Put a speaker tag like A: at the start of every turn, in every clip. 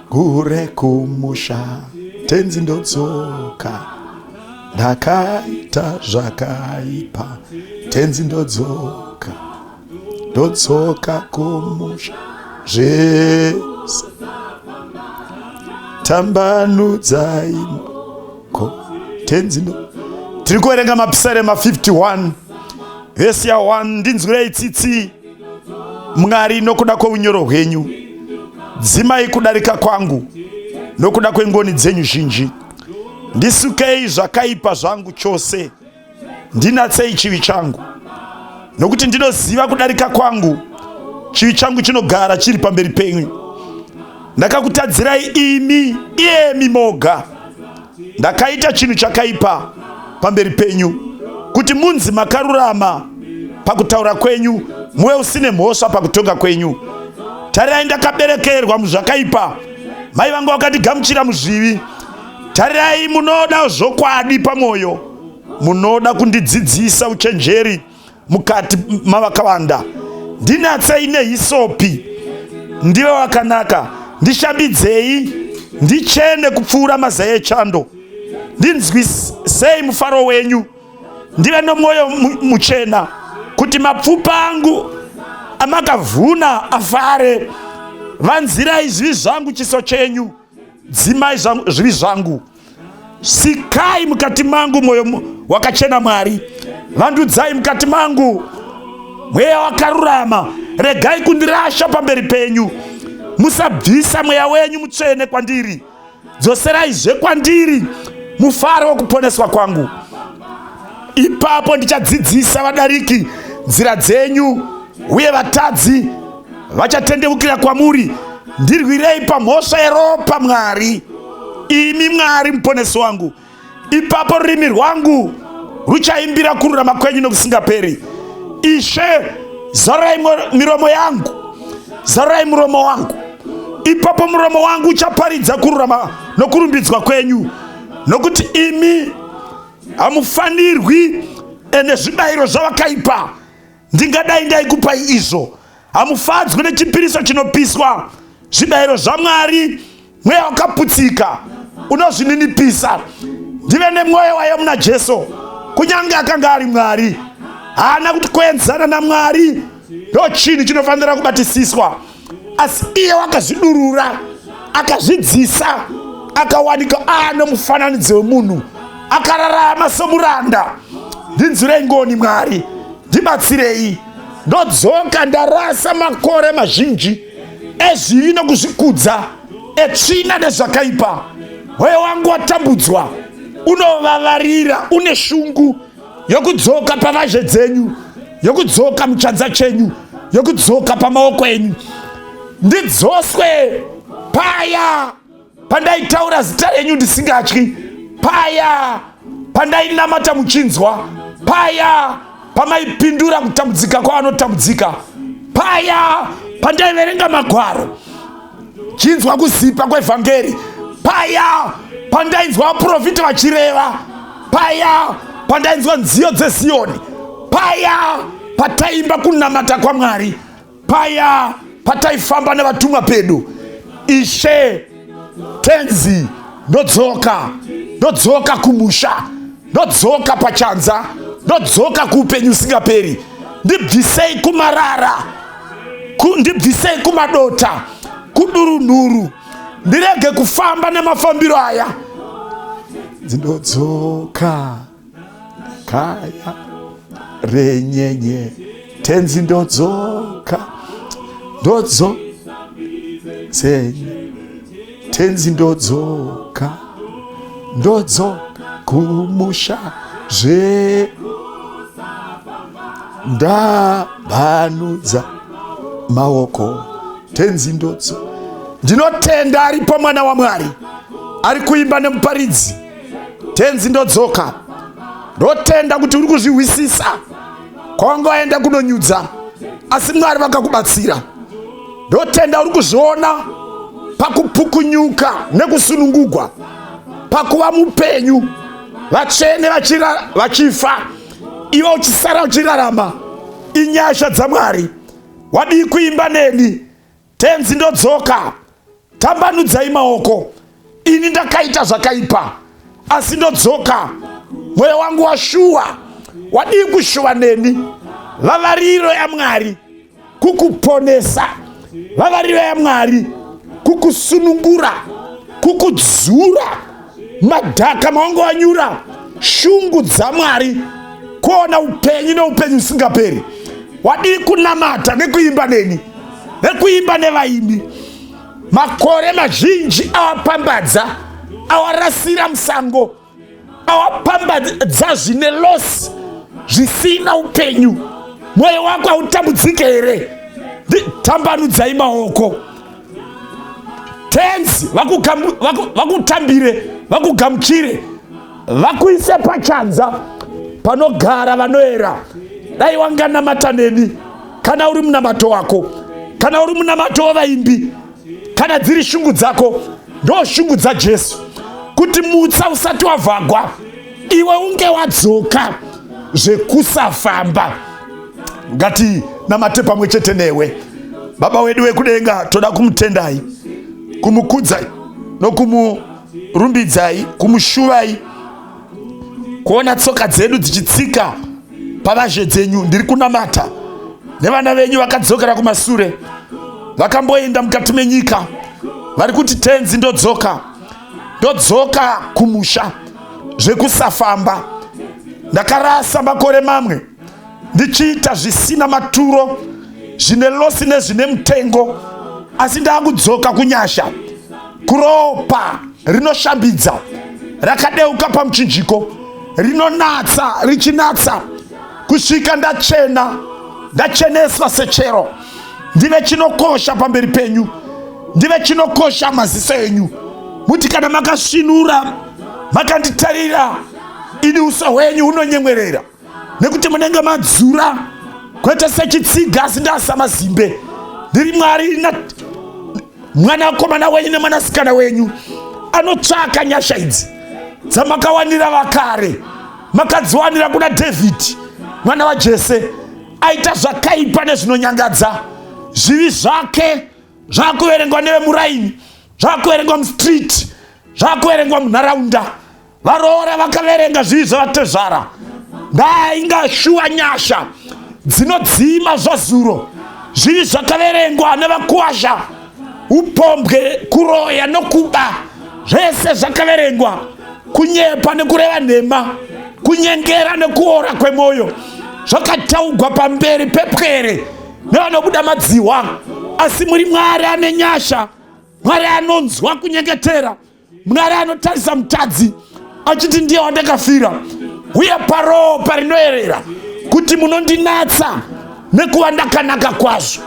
A: Kure kumusha tenzi ndodzoka ndakaita zvakaipa tenzi ndodzoka ndodzoka kumusha zvese tambanudzai ko tenzi ndo tiri kuverenga mapisarema 51 vhesi ya 1 ndinzwirei tsitsi Mwari, nokuda kweunyoro hwenyu, dzimai kudarika kwangu nokuda kwengoni dzenyu zhinji. Ndisukei zvakaipa zvangu chose, ndinatsei chivi changu, nokuti ndinoziva kudarika kwangu, chivi changu chinogara chiri pamberi penyu. Ndakakutadzirai imi, iyemi moga, ndakaita chinhu chakaipa pamberi penyu, kuti munzi makarurama pakutaura kwenyu, muve usine mhosva pakutonga kwenyu. Tarirai, ndakaberekerwa muzvakaipa, mai vangu vakandigamuchira muzvivi. Tarirai, munoda zvokwadi pamwoyo, munoda kundidzidzisa uchenjeri mukati mavakawanda. Ndinatsei nehisopi, ndive wakanaka, ndishambidzei, ndichene kupfuura mazai echando. Ndinzwisei mufaro wenyu, ndive nomwoyo muchena, kuti mapfupa angu amakavhuna afare. Vanzirai zvivi zvangu chiso chenyu, dzimai zvivi zvangu. Sikai mukati mangu mwoyo wakachena, Mwari, vandudzai mukati mangu mweya wakarurama. Regai kundirasha pamberi penyu, musabvisa mweya wenyu mutsvene kwandiri. Dzoseraizve kwandiri mufaro wokuponeswa kwangu. Ipapo ndichadzidzisa vadariki nzira dzenyu, uye vatadzi vachatendeukira kwamuri. Ndirwirei pamhosva yeropa, Mwari, imi Mwari muponesi wangu. Ipapo rurimi rwangu ruchaimbira kururama kwenyu nokusingaperi. Ishe, zarurai miromo yangu, zarurai muromo wangu. Ipapo muromo wangu uchaparidza kururama nokurumbidzwa kwenyu, nokuti imi hamufanirwi nezvibayiro zvavakaipa. Ndingadai ndaikupai izvo. Hamufadzwi nechipiriso chinopiswa, zvibayiro zvaMwari, mweya wakaputsika unozvininipisa. Ndive nemwoyo wayo muna Jesu, kunyange akanga ari Mwari, haana kuti kuenzana naMwari ndo chinhu chinofanira kubatisiswa, asi iye wakazvidurura, akazvidzisa, akawanika aane mufananidzo wemunhu, akararama somuranda. Ndinzwirei ngoni Mwari, ndibatsirei. Ndodzoka ndarasa makore mazhinji ezvivi nokuzvikudza, etsvina nezvakaipa. Mwoyo wangu watambudzwa, unovavarira, une shungu yokudzoka pavazhe dzenyu, yokudzoka muchanza chenyu, yokudzoka pamaoko enyu. Ndidzoswe paya pandaitaura zita renyu ndisingatyi, paya pandainamata muchinzwa, paya pamaipindura kutambudzika kwavanotambudzika, paya pandaiverenga magwaro chinzwa kuzipa kwevhangeri, paya pandainzwa vaprofita vachireva, paya pandainzwa nziyo dzeziyoni, paya pataimba kunamata kwaMwari, paya pataifamba nevatumwa pedu. Ishe Tenzi, ndodzoka, ndodzoka kumusha, ndodzoka pachanza, ndodzoka kuupenyu usingaperi. Ndibvisei kumarara, ndibvisei kumadota, kudurunhuru, ndirege kufamba nemafambiro aya. Ndodzoka kaya renyenye tenzi ndodzoka ndodzo dzenyu tenzi ndodzoka ndodzoka kumusha zve ndambanudza maoko tenzi ndodzo ndinotenda aripo mwana wamwari ari kuimba nemuparidzi Tenzi ndodzoka, ndotenda kuti uri kuzvihwisisa kwawanga waenda kunonyudza, asi Mwari vakakubatsira. Ndotenda uri kuzviona pakupukunyuka nekusunungugwa, pakuva mupenyu, vatsvene vachifa, iwe uchisara uchirarama. Inyasha dzaMwari. Wadii kuimba neni? Tenzi ndodzoka. Tambanudzai maoko. Ini ndakaita zvakaipa, asi ndodzoka. Mwoyo wangu washuwa, wadii kushuva neni? Vavariro yaMwari kukuponesa, vavariro yaMwari kukusunungura, kukudzura madhaka mawangu wanyura, shungu dzaMwari kuona upenyu neupenyu usingaperi. Wadii kunamata nekuimba neni, nekuimba nevaimbi? Makore mazhinji awapambadza, awarasira musango, awapambadza zvine loss, zvisina upenyu. Mwoyo wako hautambudzike here? Tambanudzai maoko, Tenzi vakutambire, vakugamuchire, vakuise pachanza panogara vanoera. Dai wanganamata neni, kana uri munamato wako, kana uri munamato wavaimbi, kana dziri shungu dzako, ndo shungu dzaJesu, kuti mutsa usati wavhagwa, iwe unge wadzoka zvekusafamba. Ngati namate pamwe chete newe. Baba wedu wekudenga, toda kumutendai, kumukudzai nokumurumbidzai, kumushuvai, kuona tsoka dzedu dzichitsika pavazhe dzenyu. Ndiri kunamata nevana venyu vakadzokera kumasure, vakamboenda mukati menyika, vari kuti Tenzi, ndodzoka, ndodzoka kumusha zvekusafamba. Ndakarasa makore mamwe ndichiita zvisina maturo, zvine losi nezvine mutengo, asi ndakudzoka kunyasha, kuropa rinoshambidza rakadeuka pamuchinjiko, rinonatsa richinatsa kusvika ndachena, ndacheneswa sechero, ndive chinokosha pamberi penyu, ndive chinokosha maziso enyu. Muti kana makasvinura makanditarira, ini uso hwenyu hunonyemwerera, nekuti munenge madzura, kwete sechitsiga, asi ndasa mazimbe. Ndiri Mwari na mwanakomana wenyu nemwanasikana wenyu anotsvaka nyasha idzi dzamakawanira vakare. Makadziwanira kuna Dhavhidhi mwana waJese, aita zvakaipa nezvinonyangadza. Zvivi zvake zvakuverengwa nevemuraini, zvakuverengwa mustreet, zvakuverengwa munharaunda. Varoora vakaverenga zvivi zvavatezvara. Ndaingashuwa nyasha dzinodzima zvazuro, zvivi zvakaverengwa nevakuwasha, upombwe, kuroya nokuba, zvese zvakaverengwa, kunyepa nekureva nhema, kunyengera nekuora kwemwoyo, zvakataugwa pamberi pepwere nevanobuda madzihwa. Asi muri Mwari ane nyasha, Mwari anonzwa kunyengetera, Mwari anotarisa mutadzi achiti ndiye wandakafira, uye paropa rinoerera kuti munondinatsa nekuva ndakanaka kwazvo.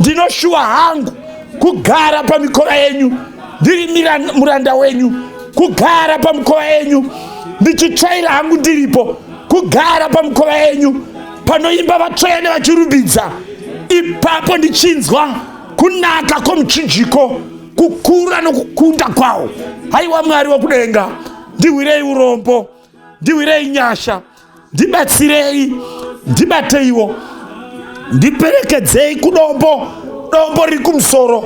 A: Ndinoshuwa hangu kugara pamikova yenyu, ndiri muranda wenyu, kugara pamikova yenyu ndichitsvaira hangu ndiripo, kugara pamikova yenyu panoimba vatsvene vachirumbidza, ipapo ndichinzwa kunaka kwomuchinjiko, kukura nokukunda kwawo. Haiwa Mwari wokudenga, ndihwirei urombo, ndihwirei nyasha, ndibatsirei, ndibateiwo, ndiperekedzei kudombo, dombo riri kumusoro,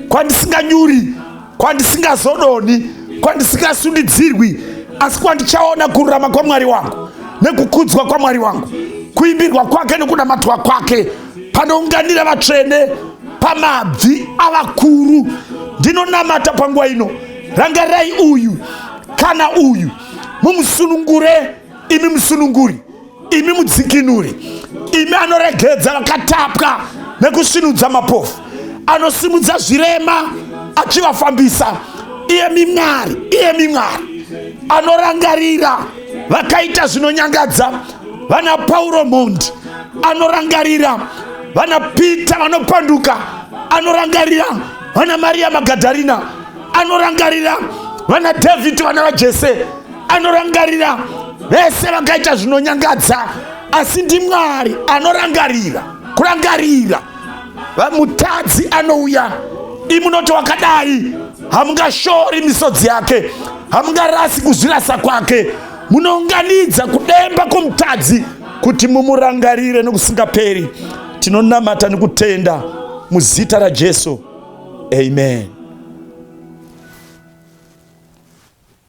A: kwandisinganyuri, kwandisingazodoni, kwandisingasundidzirwi, asi kwandichaona kururama kwaMwari wangu nekukudzwa kwaMwari wangu, kuimbirwa kwake nokunamatwa kwake, panounganira vatsvene pamabvi avakuru. Ndinonamata panguva ino, rangarirai uyu kana uyu, mumusunungure imi musununguri, imi mudzikinuri, imi anoregedza vakatapwa nekusvinudza mapofu, anosimudza zvirema achivafambisa. Iyemi Mwari, iyemi Mwari anorangarira vakaita zvinonyangadza, vana Pauro mhondi, anorangarira vana Pita vanopanduka, anorangarira vana Maria Magadharina, anorangarira vana Dhavhidhi, vana vaJese, anorangarira vese vakaita zvinonyangadza. Asi ndiMwari anorangarira, kurangarira mutadzi anouya. Imunoti wakadai hamungashori misodzi yake, hamungarasi kuzvirasa kwake, munounganidza kudemba kwomutadzi kuti mumurangarire nokusingaperi. Tinonamata nekutenda muzita raJesu, amen.